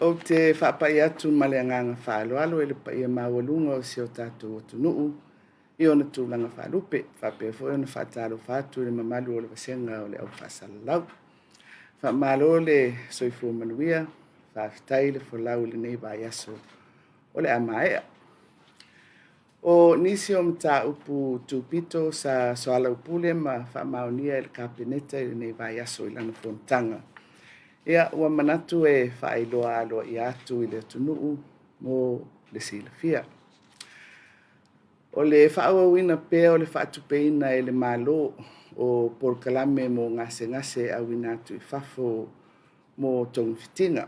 Ou te faapai atu ma le agaga faaaloalo i le paia maualuga o si o tatou atunuu i ona tulaga faalupe, faapea foi ona faatalofa atu i le mamalu o le vasega o le au faasalalau. Faamalo le soifua manuia, faafetai le folau i lenei vaiaso o le a maea. O nisi o mataupu tupito sa soalaupule ma faamaonia e le Kapeneta i lenei vaiaso i lana fonotaga, ia ua manatu e faailoa aloaia atu i le atunuu mo le silafia. O le faaauauina pea o le faatupeina e le Malo o polokalame mo gasegase e auina atu i fafo mo togafitiga.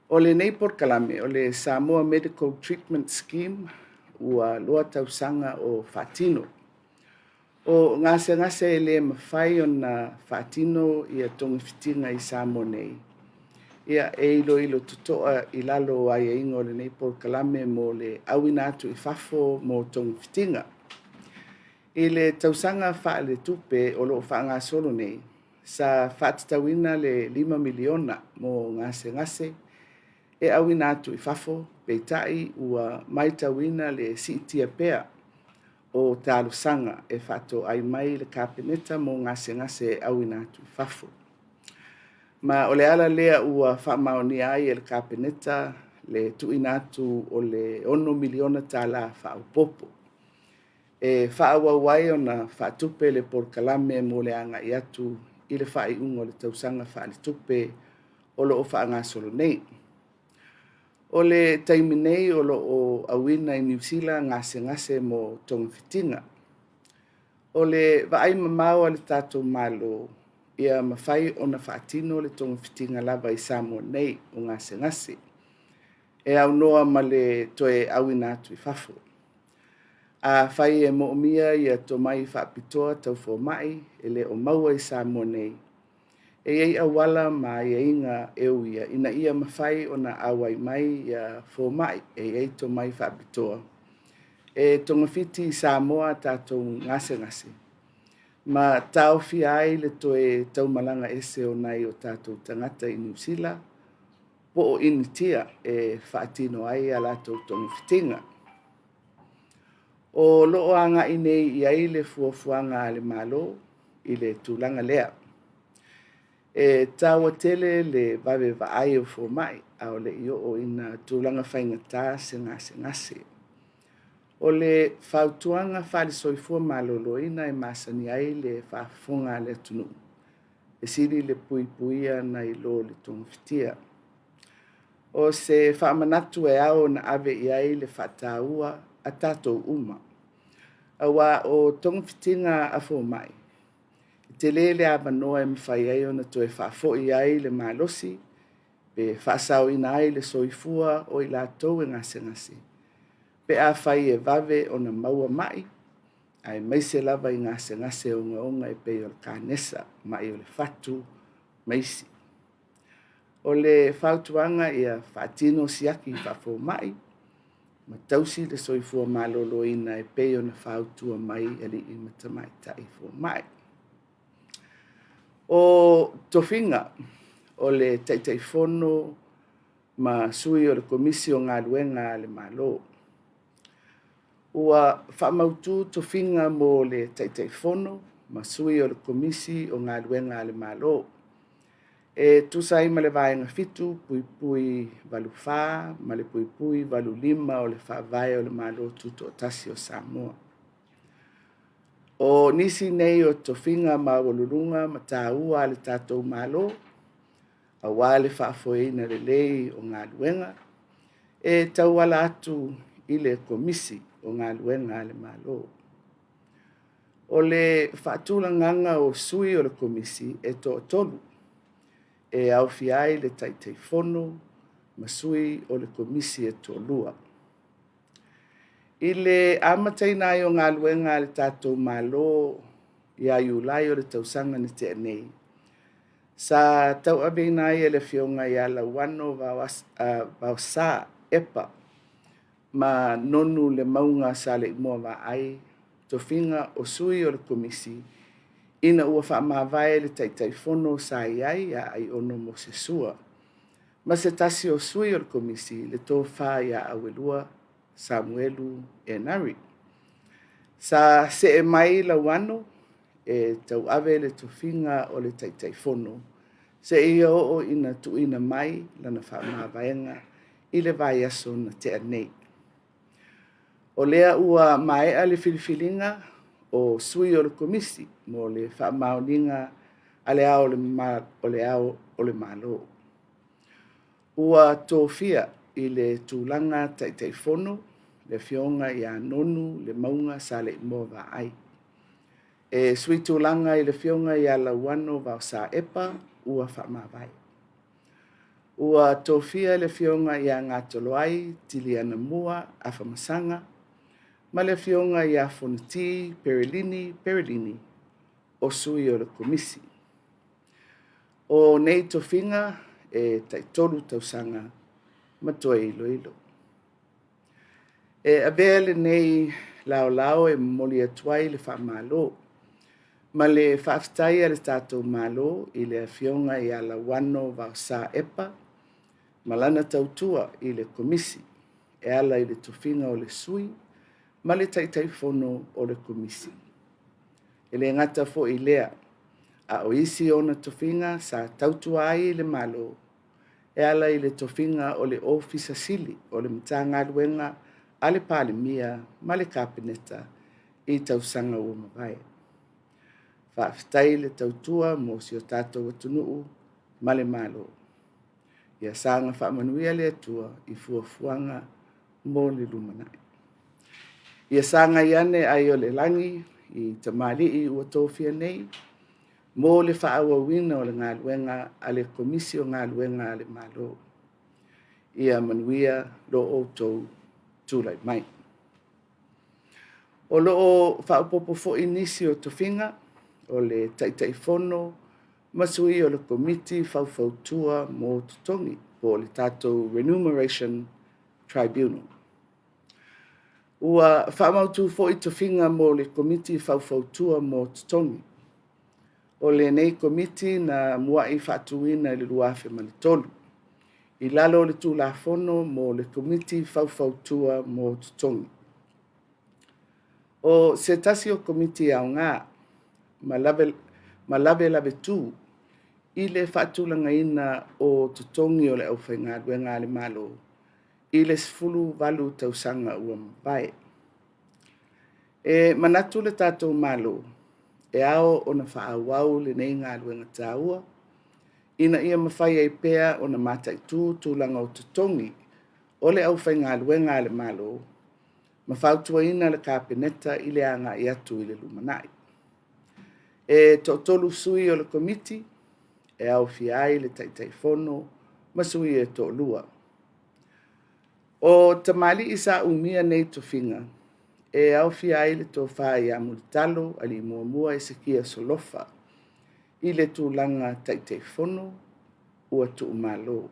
O lenei polokalame, o le Samoa Medical Treatment Scheme ua 2 tausaga o faatino. O gasegase e le mafai ona faatino togafitiga i Samoa nei, ia e iloilo totoa i lalo o aiaiga o lenei polokalame mo le auina atu i fafo mo togafitiga. I le tausaga faaletupe o lo o faagasolo nei, sa faatatauina le $5 miliona mo gasegase e auina atu i fafo, peitai ua matauina le siitia pea o talosaga e faatoai mai le Kapeneta mo gasegase e auina atu i fafo. Ma o le ala lea ua faamaonia ai e le Kapeneta le tuuina atu o le $6 miliona faaopoopo e faaauau ai ona faatupe le polokalame mo le agai atu i le faaiuga o le tausaga faaletupe o lo o faagasolo nei. O le taimi nei o lo o auina i Niu Sila gasegase mo togafitiga. O le vaai mamao a le tatou Malo, ia mafai ona faatino le togafitiga lava i Samoa nei o gasegase, e aunoa ma le toe auina atu i fafo. Afai e moomia tomai faapitoa tau fomai e le o maua i Samoa nei, e i ai auala ma aiaiga e uia ina ia mafai ona auai mai fomai e i ai tomai faapitoa e togafiti i Samoa a tatou gasegase ma taofia ai le toe taumalaga ese o nai o tatou tagata i Niu Sila po o Initia e faatino ai a latou togafitiga. O lo o agai nei i ai le fuafuaga a le Malo i le tulaga lea. E taua tele le vave vaai o fomai a o le i oo ina tulaga faigata se gasegase. O le fautuaga faale-Soifua Maloloina e masani ai le faafofoga a le atunuu, e sili le puipuia nai lo le togafitia. O se faamanatu e ao ona ave i ai le faataua a tatou uma, aua o togafitiga a fomai, e tele le avanoa e mafai ai ona toe faafoi ai le malosi pe faasaoina ai le soifua o i latou e gasegase pe afai e vave ona maua mai, aemaise lava i gasegase ogaoga e pei o le kanesa, mai o le fatu ma isi. O le fautuaga ia faatino siaki faafomai ma tausi le soifua maloloina e pei ona fautua mai alii ma tamaitai fomai. O tofiga o le Taitaifono ma sui o le Komisi o Galuega a le Malo. Ua faamautu tofiga mo le Taitaifono ma sui o le Komisi o Galuega a le Malo e tusa ai ma le Vaega 7(84) ma le (85) o le Faavae o le Malo Tutoatasi o Samoa. O nisi nei o tofiga maualuluga ma taua a le tatou Malo aua le faafoeina lelei o galuega e tauala atu i le Komisi o Galuega a le Malo. O le faatulagaga o sui o le Komisi e toatolu, e aofia ai le Taitaifono ma sui o le Komisi e toalua. I le amataina ai o galuega a le tatou Malo ia Iulai o le tausaga na tea nei, sa tauaveina ai e le Afioga ia Lauano Vaosa Epa ma Nonu Lemauga Saleimoa Vaai tofiga o sui o le Komisi ina ua faamavae le Taitaifono sa i ai ia Aiono Mose Sua. ma se tasi o sui o le Komisi, le Tofa ia Auelua Samuelu Enari. Sa see mai Lauano e tauave le tofiga o le Taitaifono seia oo ina tuuina mai lana faamavaega i le vaiaso na tea nei. O lea ua maea le filifiliga o sui o le Komisi mo le faamaoniga a Le Ao o le Malo. Ua tofia i le tulaga Taitaifono le Afioga ia Nonu Lemauga Saleimoa Vaai e suitulaga i le Afioga ia Lauano Vaosa Epa ua faamavae. Ua tofia le Afioga ia Gatoloai Tilianamua Afamasaga ma le Afioga ia Fonoti Perelini Perelini o sui o le Komisi. O nei tofiga e tai-3 tausaga ma toe iloilo. E avea lenei laolao e momoli atu ai le faamalo ma le faafetai a le tatou Malo i le Afioga ia Lauano Vaosa Epa ma lana tautua i le Komisi e ala i le tofiga o le sui ma le Taitaifono o le Komisi. E le gata foi i lea, a o isi ona tofiga sa tautua ai le Malo e ala i le tofiga o le Ofisa Sili o le Matagaluega a le Palemia ma le Kapeneta i tausaga ua mavae. Faafetai le tautua mo si o tatou atunuu ma le Malo. Ia saga faamanuia le Atua i fuafuaga mo le lumanai. Ia sagai ane ai o le lagi i tamalii ua tofia nei mo le faaauauina o le galuega a le Komisi o Galuega a le Malo. Ia manuia lo outou tulai mai. O lo o faaopoopo foi nisi o tofiga o le Taitaifono ma sui o le Komiti Faufautua mo Totogi po o le tatou Remuneration Tribunal. Ua faamautu foi tofiga mo le Komiti Faufautua mo Totogi. O lenei Komiti na muai faatuina i le 2003 i lalo o le Tulafono mo le Komiti Faufautua mo Totogi. O se tasi o Komiti aoga ma lavelavetu i le faatulagaina o totogi o le aufaigaluega a le Malo i le 18 tausaga ua mavae. E manatu le tatou Malo, e ao ona faaauau lenei galuega taua ina ia mafai ai pea ona mataitu tulaga o totogi o le aufaigaluega a le Malo ma fautuaina le Kapeneta i le agai atu i le lumanai. E toatolu sui o le Komiti e aofia ai le Taitaifono ma sui e toalua. O tamalii sa umia nei tofiga e aofia ai le Tofa ia Mulitalo Alii Muamua Hesekia Solofa i le tulaga Taitaifono ua tuumalo.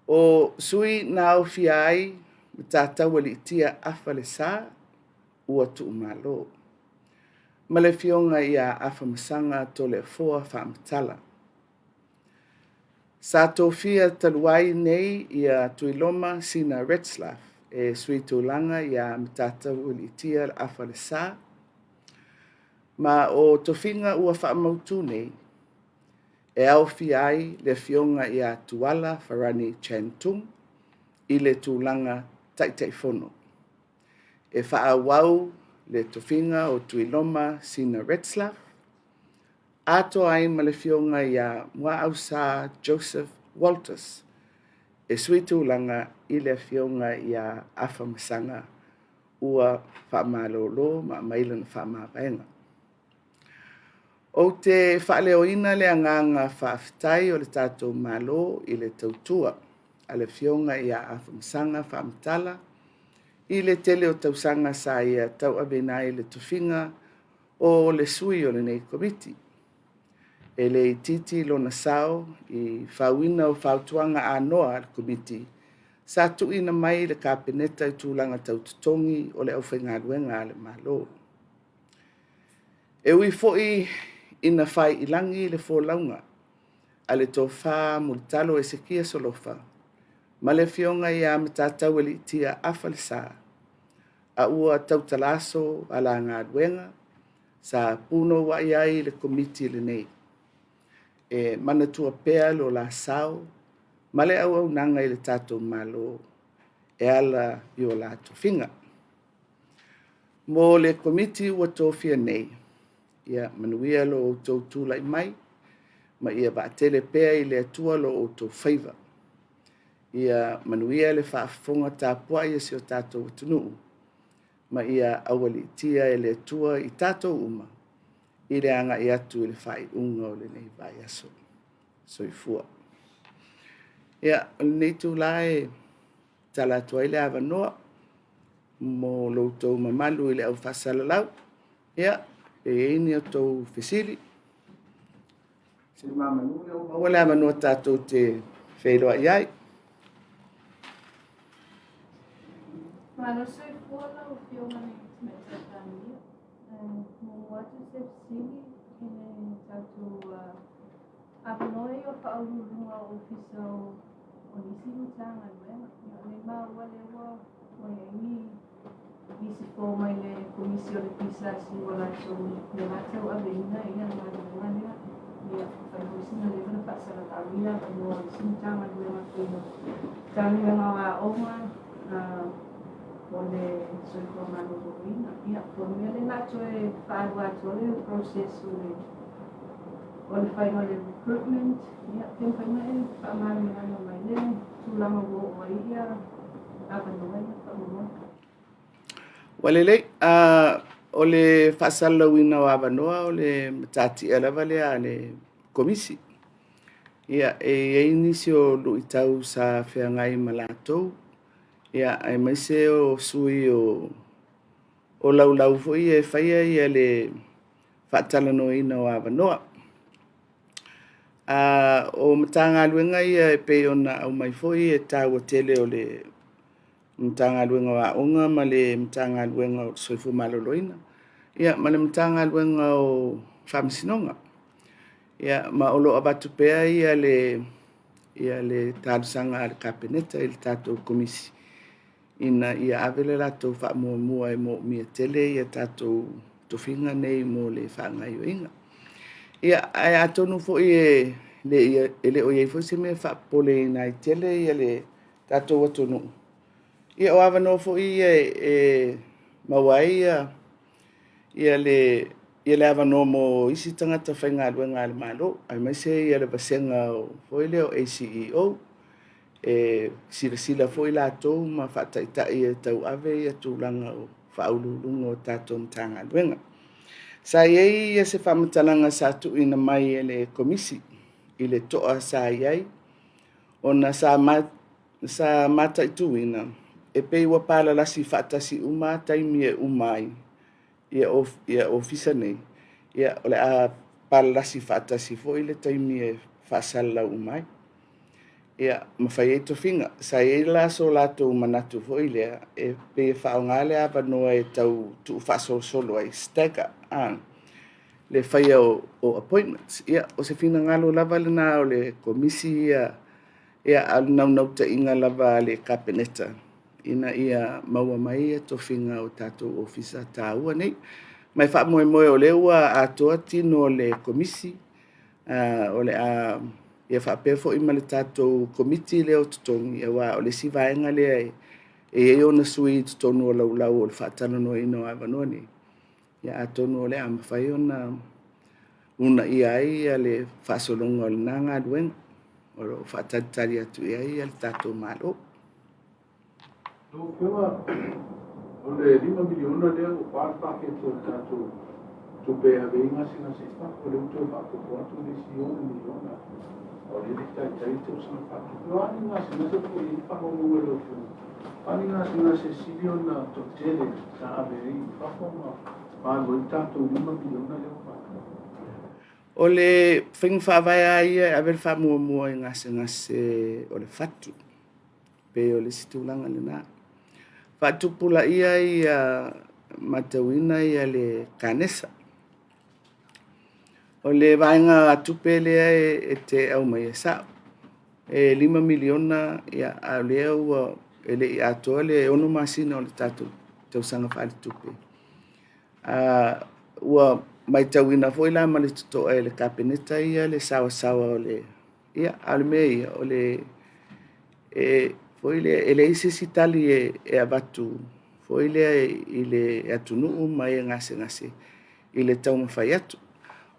O sui na aofia ai Matataualiitia Afa Lesa ua tuumalo ma le Afioga ia Afamasaga Toleafoa Faamatala. Sa tofia talu ai nei ia Tuiloma Sina Retzlaff e sui tulaga ia Matataualiitia Afa Lesa, ma o tofiga ua faamautu nei e aofia ai le Afioga ia Tuala Farani Chan Tung i le tulaga Taitaifono. E faaauau le tofiga o Tuiloma Sina Retzlaff, atoa ai ma le Afioga ia Muaausa Joseph Walters e sui tulaga i le Afioga ia Afamasaga ua faamalolo ma aumai lana faamavaega. Ou te faaleoina le agaga faafetai o le tatou Malo i le tautua a le Afioga ia Afamasaga Faamatala i le tele o tausaga sa ia tauaveina ai le tofiga o le sui o lenei Komiti. E le itiiti lona sao i fauina o fautuaga anoa a le Komiti sa tuuina mai i le Kapeneta i tulaga tau totogi o le aufaigaluega a le Malo. E ui foi ina fai i lagi le folauga. a le Tofa Mulitalo Esekia Solofa ma le Afioga ia Matataualiitia Afa Lesa, a ua tautalaso a la galuega sa punouai ai le Komiti lenei. E manatua pea lo la sao ma le auaunaga i le tatou Malo e ala i o la tofiga. Mo le Komiti ua tofia nei, ia manuia lo outou tulai mai ma ia vaatele pea i le Atua lo outou faiva. Ia manuia le faafofoga tapuai a si o tatou atunuu ma ia aualiitia e le Atua i tatou uma i le agai atu i le faaiuga o lenei vaiaso. Soifua. Ia, o lenei itula e tatala atu ai le avanoa mo lo outou mamalu i le au faasalalau, ia, pe i ai ni a outou fesili. Ua maua le avanoa tatou te feiloai ai. Malo soifua lau Afioga i le Tamaitai Palemia. Muamua atu se fesili i le tatou avanoa ia o Faauluuluga o Ofisa o nisi Matagaluega. Ia, o lea e maua lea ua i ai ni nisi fou mai le Komisi o le PSC ua latou le tauaveina ia galuega lea. Ia, fai foi sina leva ona faasalalau ia avanoa o isi Matagaluega pei o Matagaluega o Aoga, o le Soifua Maloloina. Ia, po o le mea lea o le a toe faaalu atoa le process o le faiga o le recruitment, ia, pe mafai ona e faamalamalama mai le tulaga ua oo ai ia avanoa ia faamolemole. Ua lelei, o le faasalalauina o avanoa o le matatia lava lea a le Komisi. Ia, e i ai nisi o luitau sa feagai ma latou, ia, aemaise o sui o laulau foi ia e faia le faatalanoaina o avanoa. O Matagaluega ia e pei ona aumai foi e taua tele o le Matagaluega o Aoga ma le Matagaluega o le Soifua Maloloina, ia ma le Matagaluega o Faamasinoga. Ia, ma o lo o avatu pea le talosaga a le Kapeneta i le tatou Komisi ina ia ave le latou faamuamua e moomia tele ia tatou tofiga nei mo le faagaoioiga. Ia, ae atonu foi e le o i ai foi se mea e faapopoleina ai tele le tatou atunuu, ia o avanoa foi ia e maua ai le avanoa mo isi tagata faigaluega a le Malo, aemaise le vasega foi lea o ACEO, e silasila foi latou ma faataitai e tauave tulaga o Faauluuluga o tatou Matagaluega. Sa i ai se faamatalaga sa tuuina mai e le Komisi i le toa sa i ai, ona sa mataituina e pei ua palalasi faatasi uma taimi e uma ai ia ofisa nei, ia o le a palalasi faatasi foi le taimi e faasalalau uma ai, ia ma fai ai tofiga. Sa i ai la so latou manatu foi lea, e pei e faaaoga le avanoa e tau tuufaasolosolo ai, stagger, le faia o appointments. Ia, o se finagalo lava lena o le Komisi ia, a o le naunautaiga lava a le Kapeneta ina ia maua mai tofiga o tatou ofisa taua nei. Ma e faamoemoe o lea ua atoa tino o le Komisi, o le a ia faapea foi ma le tatou Komiti lea o totogi, aua o le isi vaega lea e i ai ona sui i totonu o laulau o le faatalanoaina o avanoa nei, ia atonu o le a mafai ona uunaia ai le faasologa o lena galuega o lo o faatalitali atu i ai le tatou Malo. Lau Afioga, o le $5 miliona lea ua pa le paketi o le tatou tupe e ave ai gasegase i fafo, lea ua toe faaopoopo atu le isi $6 miliona, a o lea e le i taitai le tausaga faaletupe. O a ni gasegase po o i ai ni faamaumauga a lau Afioga, o a ni gasegase e sili ona toatele sa ave ai i fafo ma alu ai le tatou $5 miliona lea ua faatu? O le faiga faavae lava ia e ave le faamuamua i gasegase o le fatu, pei o le isi tulaga lena. Faatupulaia ia matauina le kanesa. O le vaegatupe lea e te aumaia, e sao, e $5 miliona, a o lea ua e le i atoa le 6 masina o le tatou tausaga faaletupe. Ua matauina foi la ma le totoa e le Kapeneta ia le saoasaoa o le... Ia, a o le mea ia, o le foi lea, e leai se isi tali e avatu foi lea i le atunuu ma e gasegase i le taumafai atu.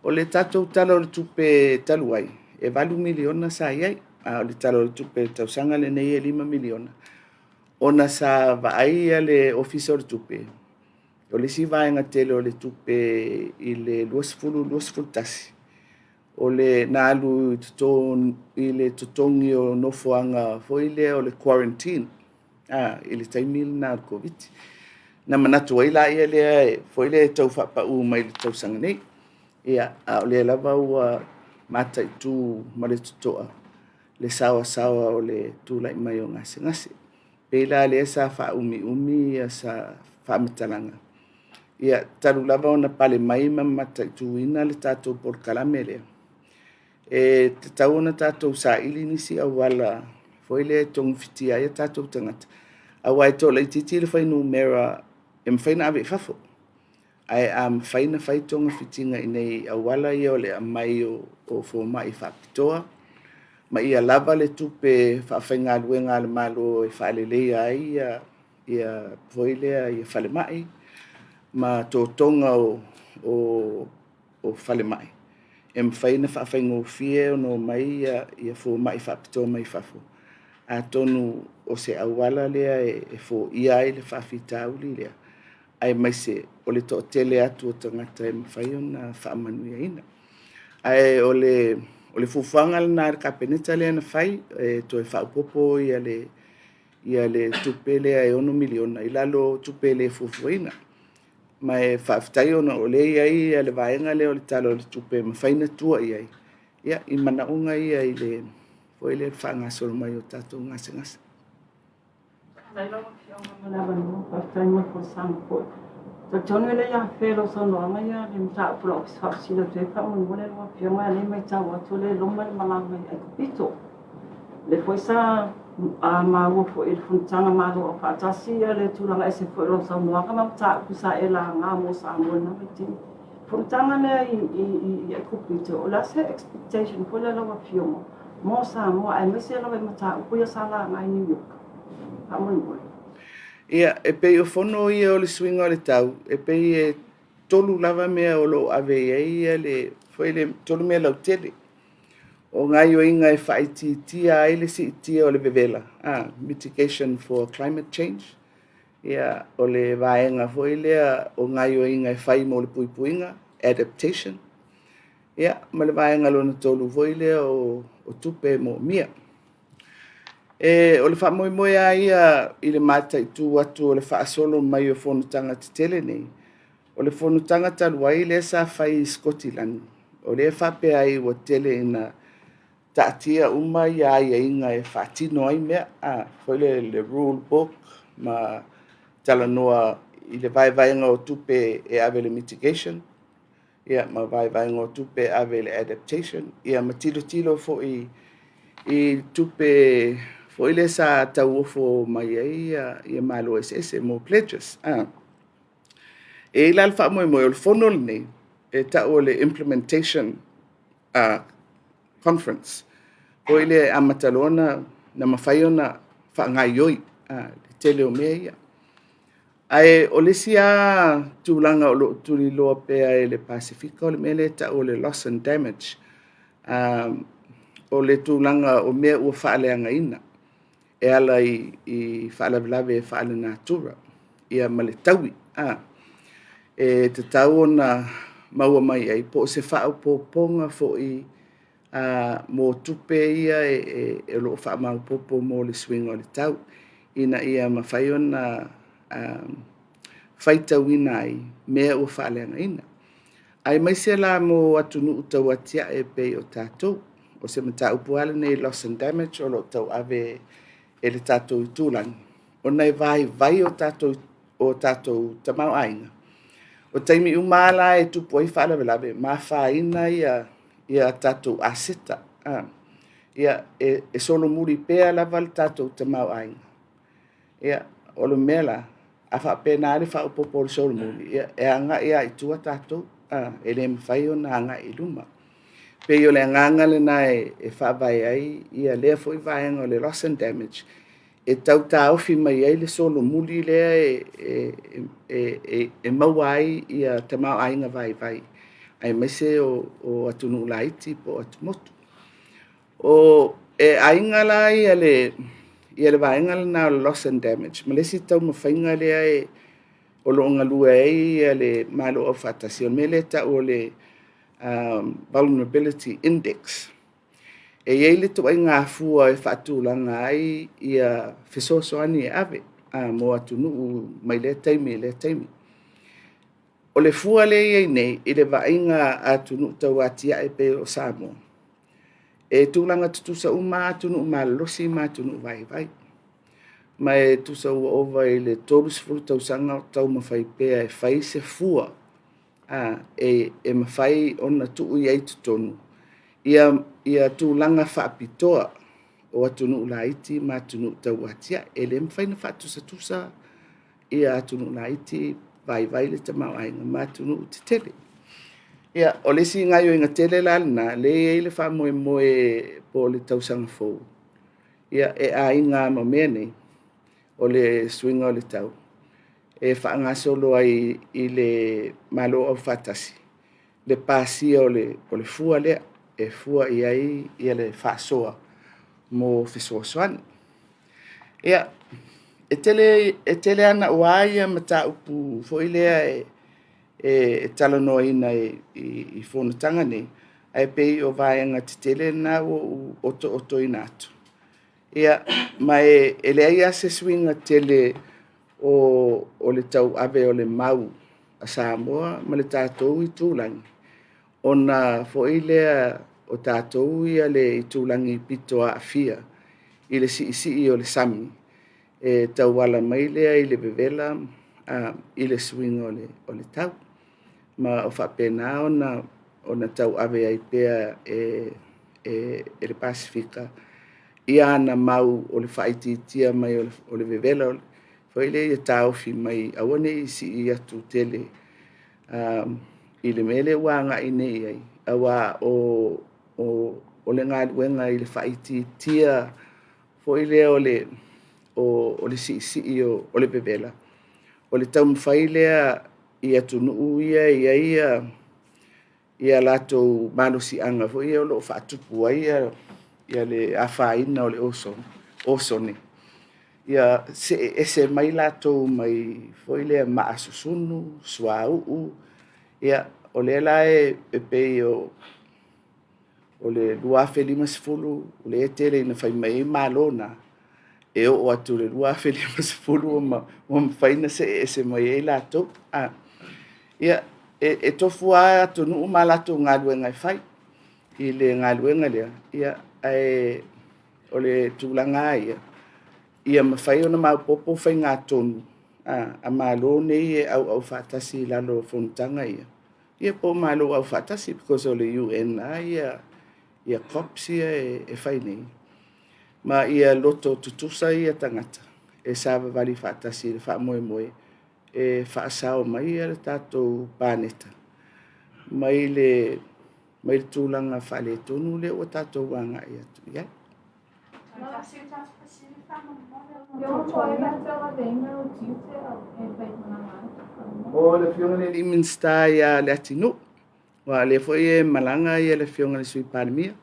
O le tatou Tala o le Tupe talu ai, e $8 miliona sa i ai, a o le Tala o le Tupe i le tausaga lenei e $5 miliona, ona sa vaai le Ofisa o le Tupe, o le isi vaega tele o le tupe i le 2021, o le na alu i le totogi o nofoaga foi lea o le quarantine i le taimi lena o le Koviti. Na manatu ai lea foi lea e tau faapau mai i le tausaga nei. Ia, a o lea lava ua mataitu ma le totoa le saoasaoa o le tulai mai o gasegase. E pei la lea sa faaumiumi sa faamatalaga, ia talu lava ona pale mai ma mataituina le tatou polokalame lea, e tatau ona tatou saili nisi auala foi lea e togafitia ai o tatou tagata, aua e toalaitiiti le fuainumera e mafai ona ave i fafo. Ae a mafai ona fai togafitiga i inei i auala ia o le aumai o fomai faapitoa, ma ia lava le tupe faafaigaluega a le Malo e faaleleia ai ia foi lea falemai ma totoga o falemai e mafai ona faafaigofie ona omai fomai faapitoa mai fafo. Atonu o se auala lea e foia ai le faafitauli lea, aemaise o le toatele atu o tagata e mafai ona faamanuiaina. Ae o le fuafuaga lena a le Kapeneta lea na fai, e toe faaopoopo le tupe lea e $6 miliona i lalo o tupe le fuafuaina. Ma e faafetai ona o lea e i ai le vaega lea o le Tala o le Tupe e mafai ona tua i ai i manaoga ia i le foi lea faagasolo mai o tatou gasegase. Faafetai lau Afioga mo le avanoa, faafetai mo le folasaga foi. E talitonu e le i afea i lau saunoaga le mataupu o lau faafesili atu ai faamolemole lau Afioga, o lea e matau atu o lea e loma le malaga i Aikupito. O lea foi sa maua foi i le fonotaga a Malo Afaatasi le tulaga ese foi o lau saunoaga ma mataupu sa e laga mo Samoa i lena vaitaimi. O le fonotaga lea i Aikupito, o le a se expectation foi lea lau Afioga mo Samoa aemaise lava i mataupu ia sa laga i New York? Faamolemole. Ia, e pei o fono ia o le suiga o le tau, e pei e tolu lava mea o lo o ave i ai le, foi le tolu mea lautele. O gaoioiga e faaitiitia ai le siitia o le vevela, mitigation for climate change, ia, o le vaega foi lea o gaoioiga e fai mo le puipuiga, adaptation, ia, ma le vaega lona tolu foi lea o tupe e moomia. E, o le faamoemoe lava ia i le mataitu atu o le faasolo mai o fonotaga tetele nei, o le fonotaga talu ai lea sa fai i Sikotilani, o lea e faapea ai ua tele ina taatia uma ia aiaiga e faatino ai mea, foi lea le rule book ma talanoa i le vaevaega o tupe e ave i le mitigation, ia, ma vaevaega o tupe e ave i le adaptation, ia, ma tilotilo foi i tupe foi lea sa tauofo mai ai ia Malo eseese mo pledges. E i ai la le faamoemoe o le fono lenei e tau o le implementation conference, foi lea e amata loa ona mafai ona faagaoioi le tele o mea ia. Ae o le isi lava tulaga o lo o tuliloa pea e le Pasefika o le mea lea e tau o le loss and damage, o le tulaga o mea ua faaleagaina e ala i faalavelave faalenatura, ia ma le taui. E tatau ona maua mai ai po o se faaopoopoga foi mo tupe ia o lo o faamaopoopo mo le suiga o le tau, ina ia mafai ona faitauina ai mea ua faaleagaina. Aemaise la mo atunuu tauatiae e pei o tatou. O se mataupu lava lenei loss and damage o lo o tauave e le tatou itulagi, ona e vaivai o tatou tamaoaiga. O taimi uma lava la e tupu ai faalavelave ma afaina ia tatou aseta. Ia, e solomuli pea lava le tatou tamaoaiga. Ia, o le mea la, a faapena le faaopoopo o le solomuli, ia, e agai lava i tua tatou, e le mafai ona agai i luma. E pei o le agaga lena e faavae ai ia lea foi vaega o le loss and damage, e tau taofi mai ai le solomuli lea e maua ai ia tamaoaiga vaivai, aemaise o atunuu laiti po o atumotu. E aiga la le vaega lena o le loss and damage ma le isi taumafaiga lea o lo o galue ai le Malo Aufaatasi, o le mea lea e tau o le Vulnerability Index. E i ai le ituaiga fua e faatulaga ai ia fesoasoani e ave mo atunuu mai lea taimi i lea taimi. O le fua lea e i ai nei i le vaaiga a atunuu tauatiae pei o Samoa, e tulaga tutusa uma lava atunuu malolosi ma atunuu vaivai. Ma e tusa ua ova i le 30 tausaga o taumafai pea e fai se fua e mafai ona tuu i ai i totonu ia tulaga faapitoa o atunuu laiti ma atunuu tauatiae. E le mafai ona faatusatusa ia atunuu laiti vaivai le tamaoaiga ma atunuu tetele. Ia, o le isi gaoioiga tele la lena, lea e i ai le faamoemoe po o le tausaga fou, ia, e aiga lava ma mea nei o le suiga o le tau, e faagasolo ai i le Malo Aufaatasi le pasia o le fua lea e fua i ai le faasoa mo fesoasoani. Ia, e tele lava naua mataupu foi lea e talanoaina i fonotaga nei, ae pei o vaega tetele na ua ou otootoina atu. Ia, ma e leai lava se suiga tele o le tauave o le mau a Samoa ma le tatou itulagi, ona foi lea o tatou ia le itulagi pito aafia i le siisii o le sami e tauala mai lea i le vevela i le suiga o le tau. Ma o faapena ona tauave ai pea e le Pasefika ia ana mau o le faaitiitia mai o le vevela foi lea ia taofi mai aua ne i sii atu tele i le mea lea ua agai nei i ai, aua o le galuega i le faaitiitia foi lea o le siisii o le vevela, o le taumafai lea i atunuu ia e i ai a latou malosiaga foi ia o lo o faatupu ai le afaina o le osone, ia see ese mai latou mai foi lea maa susunu, suauu. Ia, o lea la e pei o le 2050 lea e tele ina fai mai ai malo na, e oo atu i le 2050 ua mafai ona see ese mai ai latou. Ia, e tofu lava atunuu ma latou galuega e fai i le galuega lea, ae o le tulaga lava ia, ia mafai ona maopoopo faigatonu a Malo nei e auau faatasi i lalo o fonotaga ia, ia po o Malo Aufaatasi because o le UN lava COPs ia e fai nei, ma ia loto tutusa tagata e savavali faatasi i le faamoemoe e faasao mai le tatou paneta mai le tulaga faaletonu lea ua tatou agai atu i ai. O le Afioga i le Minisita ia Leatinuu, aua o lea foi e malaga le Afioga i le Sui Palemia.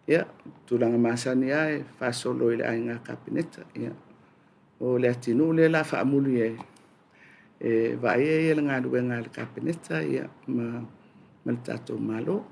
Ia, tulaga masani lava e faasolo i le aiga Kapeneta. Ia, o Leatinuu lea o le a faamuli e vaaia le galuega a le Kapeneta ma le tatou Malo.